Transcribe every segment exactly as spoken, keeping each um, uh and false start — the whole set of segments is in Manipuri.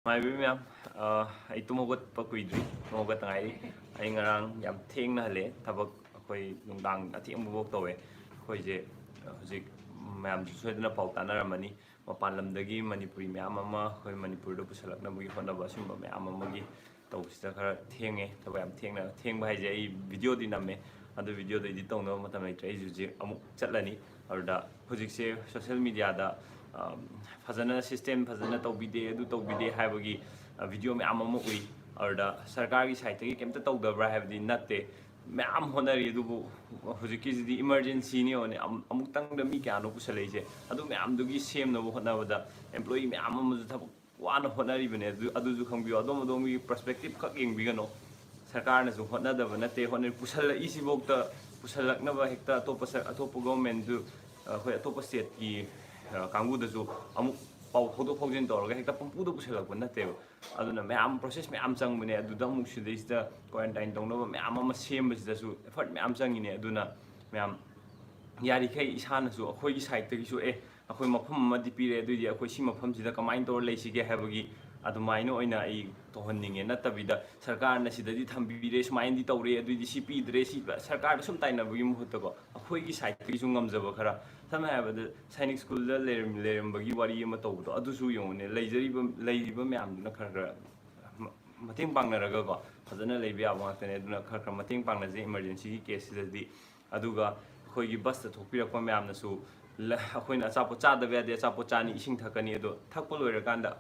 ꯃꯥꯏꯕꯤ ꯃꯌꯥꯝ, ꯑ, ꯑꯩ ꯇꯨꯝ ꯍꯧꯒꯠꯄ ꯀꯨꯏꯗ꯭ꯔꯤ, ꯇꯨꯝ ꯍꯧꯒꯠꯇ ꯉꯥꯏꯔꯤ꯫ ꯑꯩ ꯉꯔꯥꯡ ꯌꯥꯝ ꯊꯦꯡꯅ ꯍꯜꯂꯛꯑꯦ, ꯊꯕꯛ ꯑꯩꯈꯣꯏ ꯅꯨꯡꯗꯥꯡ ꯑꯊꯦꯡꯕꯐꯥꯎ ꯇꯧꯋꯦ꯫ ꯑꯩꯈꯣꯏꯁꯦ, ꯑ, ꯍꯧꯖꯤꯛ ꯃꯌꯥꯝꯁꯨ ꯁꯣꯏꯗꯅ ꯄꯥꯎ ꯇꯥꯅꯔꯝꯃꯅꯤ, ꯃꯄꯥꯟ ꯂꯝꯗꯒꯤ ꯃꯅꯤꯄꯨꯔꯤ ꯃꯌꯥꯝ ꯑꯃ ꯑꯩꯈꯣꯏ ꯃꯅꯤꯄꯨꯔꯗ ꯄꯨꯁꯜꯂꯛꯅꯕꯒꯤ ꯍꯣꯠꯅꯕ, ꯑꯁꯤꯒꯨꯝꯕ ꯃꯌꯥꯝ ꯑꯃꯒꯤ ꯇꯧꯕꯁꯤꯗ ꯈꯔ ꯊꯦꯡꯉꯦ, ꯊꯕꯛ ꯌꯥꯝ ꯊꯦꯡꯅ꯫ ꯊꯦꯡꯕ ꯍꯥꯏꯁꯦ, ꯑꯩ ꯚꯤꯗꯤꯑꯣꯗꯤ ꯅꯝꯃꯦ, ꯑꯗꯨ ꯚꯤꯗꯤꯑꯣꯗꯣ ꯏꯗꯤꯠ ꯇꯧꯅꯕ ꯃꯇꯝ ꯂꯩꯇ꯭ꯔꯦ꯫ ꯑꯩꯁꯨ ꯍꯧꯖꯤꯛ ꯑꯃꯨꯛ ꯆꯠꯂꯅꯤ꯫ ꯑꯗꯨꯗ ꯍꯧꯖꯤꯛꯁꯦ ꯁꯣꯁꯦꯜ ꯃꯤꯗꯤꯌꯥꯗ, ꯑ, ꯐꯖꯅ ꯁꯤꯁꯇꯦꯝ ꯐꯖꯅ ꯇꯧꯕꯤꯗꯦ, ꯑꯗꯨ ꯇꯧꯕꯤꯗꯦ ꯍꯥꯏꯕꯒꯤ, ꯑ, ꯚꯤꯗꯤꯑꯣ ꯃꯌꯥꯝ ꯑꯃ ꯎꯏ꯫ ꯑꯗꯨꯗ ꯁꯔꯀꯥꯔꯒꯤ ꯁꯥꯏꯠꯇꯒꯤ ꯀꯩꯝꯇ ꯇꯧꯗꯕ꯭ꯔꯥ ꯍꯥꯏꯕꯗꯤ ꯅꯠꯇꯦ, ꯃꯌꯥꯝ ꯍꯣꯠꯅꯔꯤ꯫ ꯑꯗꯨꯕꯨ ꯍꯧꯖꯤꯛꯀꯤꯁꯤꯗꯤ ꯏꯃꯔꯖꯦꯟꯁꯤꯅꯤ ꯌꯦꯡꯉꯣꯅꯦ, ꯑꯃꯨꯛꯇꯪꯗ ꯃꯤ ꯀꯌꯥꯅꯣ ꯄꯨꯁꯜꯂꯛꯏꯁꯦ꯫ ꯑꯗꯨ ꯃꯌꯥꯝꯗꯨꯒꯤ ꯁꯦꯝꯅꯕ ꯍꯣꯠꯅꯕꯗ employee ꯃꯌꯥꯝ ꯑꯃꯁꯨ ꯊꯕꯛ ꯋꯥꯅ ꯍꯣꯠꯅꯔꯤꯕꯅꯦ꯫ ꯑꯗꯨ, ꯑꯗꯨꯁꯨ ꯈꯪꯕꯤꯌꯨ꯫ ꯑꯗꯣꯝ ꯑꯗꯣꯝꯒꯤ perspective ꯈꯛ ꯌꯦꯡꯕꯤꯒꯅꯨ꯫ ꯁꯔꯀꯥꯔꯅꯁꯨ ꯍꯣꯠꯅꯗꯕ ꯅꯠꯇꯦ, ꯍꯣꯠꯅꯔꯤ꯫ ꯄꯨꯁꯜꯂꯛꯏꯁꯤꯐꯥꯎꯗ, ꯄꯨꯁꯜꯂꯛꯅꯕ ꯍꯦꯛꯇ ꯑꯇꯣꯞꯄ ꯁ-, ꯑꯇꯣꯞꯄ ꯒꯣꯔꯃꯦꯟꯗꯨ, ꯑꯩꯈꯣꯏ ꯑꯇꯣꯞꯄ ꯁ꯭ꯇꯦꯠꯀꯤ, ꯑ, ꯀꯥꯡꯕꯨꯗꯁꯨ ꯑꯃꯨꯛ ꯄꯥꯎ ꯐꯥꯎꯗꯣꯛ ꯐꯥꯎꯖꯤꯟ ꯇꯧꯔꯒ ꯍꯦꯛꯇ ꯄꯪꯄꯨꯗ ꯄꯨꯁꯜꯂꯛꯄ ꯅꯠꯇꯦꯕ꯫ ꯑꯗꯨꯅ ꯃꯌꯥꯝ process ꯃꯌꯥꯝ ꯆꯪꯕꯅꯦ꯫ ꯑꯗꯨꯗ ꯑꯃꯨꯛ ꯁꯤꯗꯩꯁꯤꯗ quarantine ꯇꯧꯅꯕ ꯃꯌꯥꯝ ꯑꯃ ꯁꯦꯝꯕꯁꯤꯗꯁꯨ effort ꯃꯌꯥꯝ ꯆꯪꯉꯤꯅꯦ꯫ ꯑꯗꯨꯅ ꯃꯌꯥꯝ ꯌꯥꯔꯤꯈꯩ ꯏꯁꯥꯅꯁꯨ ꯑꯩꯈꯣꯏꯒꯤ ꯁꯥꯏꯠꯇꯒꯤꯁꯨ, ꯑꯦ, ꯑꯩꯈꯣꯏ ꯃꯐꯝ ꯑꯃꯗꯤ ꯄꯤꯔꯦ, ꯑꯗꯨꯏꯗꯤ ꯑꯩꯈꯣꯏ ꯁꯤ ꯃꯐꯝꯁꯤꯗ ꯀꯃꯥꯏꯅ ꯇꯧꯔ ꯂꯩꯁꯤꯒꯦ ꯍꯥꯏꯕꯒꯤ ꯑꯗꯨꯃꯥꯏꯅ ꯑꯣꯏꯅ ꯑꯩ ꯇꯧꯍꯟꯅꯤꯡꯉꯦ꯫ ꯅꯠꯇꯕꯤꯗ ꯁꯔꯀꯥꯔꯅ ꯁꯤꯗꯗꯤ ꯊꯝꯕꯤꯔꯦ, ꯁꯨꯃꯥꯏꯅꯗꯤ ꯇꯧꯔꯦ, ꯑꯗꯨꯏꯗꯤ ꯁꯤ ꯄꯤꯗ꯭ꯔꯦ, ꯁꯤ ꯁꯔꯀꯥꯔꯗ ꯁꯨꯝ ꯇꯥꯏꯅꯕꯒꯤ ꯃꯍꯨꯠꯇꯀꯣ, ꯑꯩꯈꯣꯏꯒꯤ ꯁꯥꯏꯠꯇꯒꯤꯁꯨ ꯉꯝꯖꯕ ꯈꯔ, ꯁꯝꯅ ꯍꯥꯏꯔꯕꯗ ꯁꯥꯏꯅꯤꯛ ꯁ꯭ꯀꯨꯜꯗ ꯂꯩꯔꯝ-, ꯂꯩꯔꯝꯕꯒꯤ ꯋꯥꯔꯤ ꯑꯃ ꯇꯧꯕꯗꯣ, ꯑꯗꯨꯁꯨ ꯌꯦꯡꯉꯨꯅꯦ꯫ ꯂꯩꯖꯔꯤꯕ, ꯂꯩꯔꯤꯕ ꯃꯌꯥꯝꯗꯨꯅ ꯈꯔ ꯈꯔ ꯃ-, ꯃꯇꯦꯡ ꯄꯥꯡꯅꯔꯒꯀꯣ, ꯐꯖꯅ ꯂꯩꯕ ꯌꯥꯕ ꯉꯥꯛꯇꯅꯦ꯫ ꯑꯗꯨꯅ ꯈꯔ ꯈꯔ ꯃꯇꯦꯡ ꯄꯥꯡꯅꯁꯦ ꯏꯃꯔꯖꯦꯟꯁꯤꯒꯤ ꯀꯦꯁꯁꯤꯗꯗꯤ꯫ ꯑꯗꯨꯒ ꯑꯩꯈꯣꯏꯒꯤ ꯕꯁꯇ ꯊꯣꯛꯄꯤꯔꯛꯄ ꯃꯌꯥꯝꯅꯁꯨ, ꯂ-, ꯑꯩꯈꯣꯏꯅ ꯑꯆꯥꯄꯣꯠ ꯆꯥꯗꯕ ꯌꯥꯗꯦ, ꯑꯆꯥꯄꯣꯠ ꯆꯥꯅꯤ, ꯏꯁꯤꯡ ꯊꯛꯀꯅꯤ, ꯑꯗꯣ ꯊꯛꯄ ꯂꯣꯏꯔꯀꯥꯟꯗ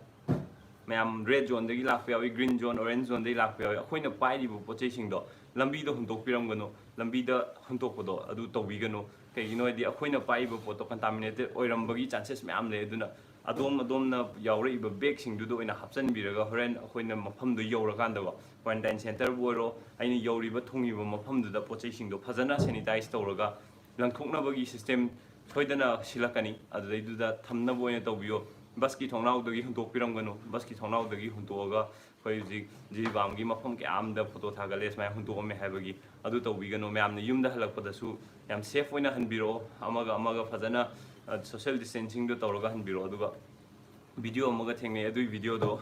ꯃꯌꯥꯝ red zoneꯗꯒꯤ ꯂꯥꯛꯄ ꯌꯥꯎꯏ, green zone, orange zoneꯗꯒꯤ ꯂꯥꯛꯄ ꯌꯥꯎꯏ꯫ ꯑꯩꯈꯣꯏꯅ ꯄꯥꯏꯔꯤꯕ ꯄꯣꯠ ꯆꯩꯁꯤꯡꯗꯣ ꯂꯝꯕꯤꯗ ꯍꯨꯟꯗꯣꯛꯄꯤꯔꯝꯒꯅꯨ, ꯂꯝꯕꯤꯗ ꯍꯨꯟꯗꯣꯛꯄꯗꯣ ꯑꯗꯨ ꯇꯧꯕꯤꯒꯅꯨ꯫ ꯀꯩꯒꯤꯅꯣ ꯍꯥꯏꯗꯤ ꯑꯩꯈꯣꯏꯅ ꯄꯥꯏꯔꯤꯕ ꯄꯣꯠꯇꯣ contaminated ꯑꯣꯏꯔꯝꯕꯒꯤ chances ꯃꯌꯥꯝ ꯂꯩ꯫ ꯑꯗꯨꯅ ꯑꯗꯣꯝ ꯑꯗꯣꯝꯅ ꯌꯥꯎꯔꯛꯏꯕ ꯕꯦꯒꯁꯤꯡꯗꯨꯗ ꯑꯣꯏꯅ ꯍꯥꯞꯆꯤꯟꯕꯤꯔꯒ ꯍꯣꯔꯦꯟ ꯑꯩꯈꯣꯏꯅ ꯃꯐꯝꯗꯣ ꯌꯧꯔꯀꯥꯟꯗꯀꯣ, quarantine centreꯕꯨ ꯑꯣꯏꯔꯣ, ꯑꯩꯅ ꯌꯧꯔꯤꯕ ꯊꯨꯡꯉꯤꯕ ꯃꯐꯝꯗꯨꯗ ꯄꯣꯠ ꯆꯩꯁꯤꯡꯗꯣ ꯐꯖꯅ sanitize ꯇꯧꯔꯒ ꯂꯪꯊꯣꯛꯅꯕꯒꯤ system ꯁꯣꯏꯗꯅ ꯁꯤꯜꯂꯛꯀꯅꯤ꯫ ꯑꯗꯨꯗꯩꯗꯨꯗ ꯊꯝꯅꯕ ꯑꯣꯏꯅ ꯇꯧꯕꯤꯌꯣ꯫ ꯕꯁꯀꯤ ꯊꯣꯡꯅꯥꯎꯗꯒꯤ ꯍꯨꯟꯗꯣꯛꯄꯤꯔꯝꯒꯅꯨ꯫ ꯕꯁꯀꯤ ꯊꯣꯡꯅꯥꯎꯗꯒꯤ ꯍꯨꯟꯗꯣꯛꯑꯒ ꯑꯩꯈꯣꯏ ꯍꯧꯖꯤꯛ ꯖꯤꯔꯤꯕꯥꯝꯒꯤ ꯃꯐꯝ ꯀꯌꯥ ꯑꯃꯗ ꯐꯣꯇꯣ ꯊꯥꯒꯠꯂꯦ, ꯁꯨꯃꯥꯏꯅ ꯍꯨꯟꯗꯣꯛꯑꯝꯃꯦ ꯍꯥꯏꯕꯒꯤ꯫ ꯑꯗꯨ ꯇꯧꯕꯤꯒꯅꯨ꯫ ꯃꯌꯥꯝꯅ ꯌꯨꯝꯗ ꯍꯜꯂꯛꯄꯗꯁꯨ ꯌꯥꯝ safe ꯑꯣꯏꯅ ꯍꯟꯕꯤꯔꯛꯑꯣ, ꯑꯃꯒ ꯑꯃꯒ ꯐꯖꯅ, ꯑ, social distancingꯗꯣ ꯇꯧꯔꯒ ꯍꯟꯕꯤꯔꯛꯑꯣ꯫ ꯑꯗꯨꯒ video ꯑꯃꯒ ꯊꯦꯡꯅꯩ, ꯑꯗꯨꯒꯤ videoꯗꯣ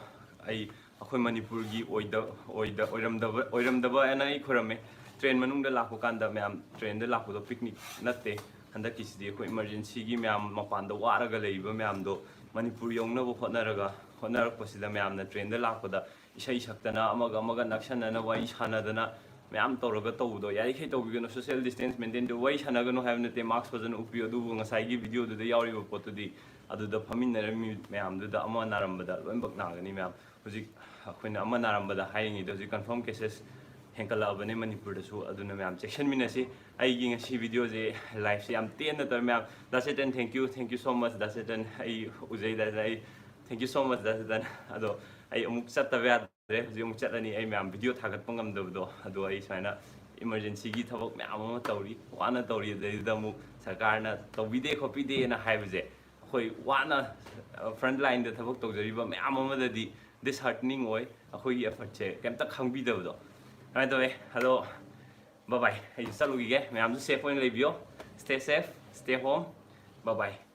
ꯑꯩ ꯑꯩꯈꯣꯏ ꯃꯅꯤꯄꯨꯔꯒꯤ ꯑꯣꯏꯗ ꯑꯣꯏꯗ ꯑꯣꯏꯔꯝꯗꯕ ꯑꯣꯏꯔꯝꯗꯕ ꯍꯥꯏꯅ ꯑꯩ ꯈꯣꯏꯔꯝꯃꯦ꯫ ꯇ꯭ꯔꯦꯟ ꯃꯅꯨꯡꯗ ꯂꯥꯛꯄ ꯀꯥꯟꯗ ꯃꯌꯥꯝ ꯇ꯭ꯔꯦꯟꯗ ꯂꯥꯛꯄꯗꯣ ꯄꯤꯛꯅꯤꯛ ꯅꯠꯇꯦ꯫ ꯍꯟꯗꯛꯀꯤꯁꯤꯗꯤ ꯑꯩꯈꯣꯏ ꯏꯃꯥꯔꯖꯦꯟꯁꯤꯒꯤ ꯃꯌꯥꯝ ꯃꯄꯥꯟꯗ ꯋꯥꯔꯒ ꯂꯩꯔꯤꯕ ꯃꯌꯥꯝꯗꯣ ꯃꯅꯤꯄꯨꯔ ꯌꯧꯅꯕ ꯍꯣꯠꯅꯔꯒ ꯍꯣꯠꯅꯔꯛꯄꯁꯤꯗ ꯃꯌꯥꯝꯅ ꯇ꯭ꯔꯦꯟꯗ ꯂꯥꯛꯄꯗ ꯏꯁꯩ ꯁꯛꯇꯅ ꯑꯃꯒ ꯑꯃꯒ ꯅꯛꯁꯟꯅꯅ ꯋꯥꯔꯤ ꯁꯥꯟꯅꯗꯅ ꯃꯌꯥꯝ ꯇꯧꯔꯒ ꯇꯧꯕꯗꯣ ꯌꯥꯔꯤꯈꯩ ꯇꯧꯕꯤꯒꯅꯨ꯫ ꯁꯣꯁꯤꯌꯦꯜ ꯗꯤꯁꯇꯦꯟꯁ ꯃꯦꯟꯇꯦꯟ ꯇꯧ꯫ ꯋꯥꯔꯤ ꯁꯥꯟꯅꯒꯅꯨ ꯍꯥꯏꯕ ꯅꯠꯇꯦ, ꯃꯥꯛꯁ ꯐꯖꯅ ꯎꯞꯄꯤꯌꯨ꯫ ꯑꯗꯨꯕꯨ ꯉꯁꯥꯏꯒꯤ ꯚꯤꯗꯤꯑꯣꯗꯨꯗ ꯌꯥꯎꯔꯤꯕ ꯄꯣꯠꯇꯨꯗꯤ ꯑꯗꯨꯗ ꯐꯝꯃꯤꯟꯅꯔꯝꯃꯤ ꯃꯌꯥꯝꯗꯨꯗ ꯑꯃ ꯅꯥꯔꯝꯕꯗ ꯂꯣꯏꯅꯃꯛ ꯅꯥꯒꯅꯤ ꯃꯌꯥꯝ꯫ ꯍꯧꯖꯤꯛ ꯑꯩꯈꯣꯏꯅ ꯑꯃ ꯅꯥꯔꯝꯕꯗ ꯍꯥꯏꯔꯤꯉꯩꯗ ꯍꯧꯖꯤꯛ ꯀꯟꯐꯥꯔꯝ ꯀꯦꯁꯦꯁ ꯍꯦꯟꯒꯠꯂꯛꯑꯕꯅꯤ ꯃꯅꯤꯄꯨꯔꯗꯁꯨ꯫ ꯑꯗꯨꯅ ꯃꯌꯥꯝ ꯆꯦꯛꯁꯤꯟꯃꯤꯟꯅꯁꯤ꯫ ꯑꯩꯒꯤ ꯉꯁꯤ ꯚꯤꯗꯤꯑꯣꯁꯦ ꯂꯥꯏꯐꯁꯦ ꯌꯥꯝ ꯇꯦꯟꯅ ꯇꯧꯔꯦ ꯃꯌꯥꯝ꯫ ꯗꯥꯁꯦꯇꯟ, thank you, thank you so much ꯗꯥꯁꯦꯇꯟ꯫ ꯑꯩ ꯎꯖꯩ ꯗꯥꯁꯦꯇꯟ, ꯑꯩ thank you so much ꯗꯥꯁꯦꯇꯟ꯫ ꯑꯗꯣ ꯑꯩ ꯑꯃꯨꯛ ꯆꯠꯇꯕ ꯌꯥꯗ꯭ꯔꯦ꯫ ꯍꯧꯖꯤꯛ ꯑꯃꯨꯛ ꯆꯠꯂꯅꯤ꯫ ꯑꯩ ꯃꯌꯥꯝ ꯚꯤꯗꯤꯑꯣ ꯊꯥꯒꯠꯄ ꯉꯝꯗꯕꯗꯣ ꯑꯗꯣ ꯑꯩ ꯁꯨꯃꯥꯏꯅ ꯏꯃꯥꯔꯖꯦꯟꯁꯤꯒꯤ ꯊꯕꯛ ꯃꯌꯥꯝ ꯑꯃ ꯇꯧꯔꯤ, ꯋꯥꯅ ꯇꯧꯔꯤ꯫ ꯑꯗꯩꯗꯨꯗ ꯑꯃꯨꯛ ꯁꯔꯀꯥꯔꯅ ꯇꯧꯕꯤꯗꯦ ꯈꯣꯠꯄꯤꯗꯦꯅ ꯍꯥꯏꯕꯁꯦ ꯑꯩꯈꯣꯏ ꯋꯥꯅ ꯐ꯭ꯔꯟꯠ ꯂꯥꯏꯟꯗ ꯊꯕꯛ ꯇꯧꯖꯔꯤꯕ ꯃꯌꯥꯝ ꯑꯃꯗꯗꯤ ꯗꯤꯁꯍꯥꯔꯇꯅꯤꯡ ꯑꯣꯏ꯫ ꯑꯩꯈꯣꯏꯒꯤ ꯑꯦꯐꯔꯠꯁꯦ ꯀꯩꯝꯇ ꯈꯪꯕꯤꯗꯕꯗꯣ ꯑꯗꯨꯃꯥꯏꯅ ꯇꯧꯋꯦ꯫ ꯑꯗꯣ ꯕꯥꯏ ꯕꯥꯏ, ꯑꯩꯁꯨ ꯆꯠꯂꯨꯈꯤꯒꯦ꯫ ꯃꯌꯥꯝꯁꯨ ꯁꯦꯐ ꯑꯣꯏꯅ ꯂꯩꯕꯤꯌꯣ꯫ Stay safe, stay home. Bye bye.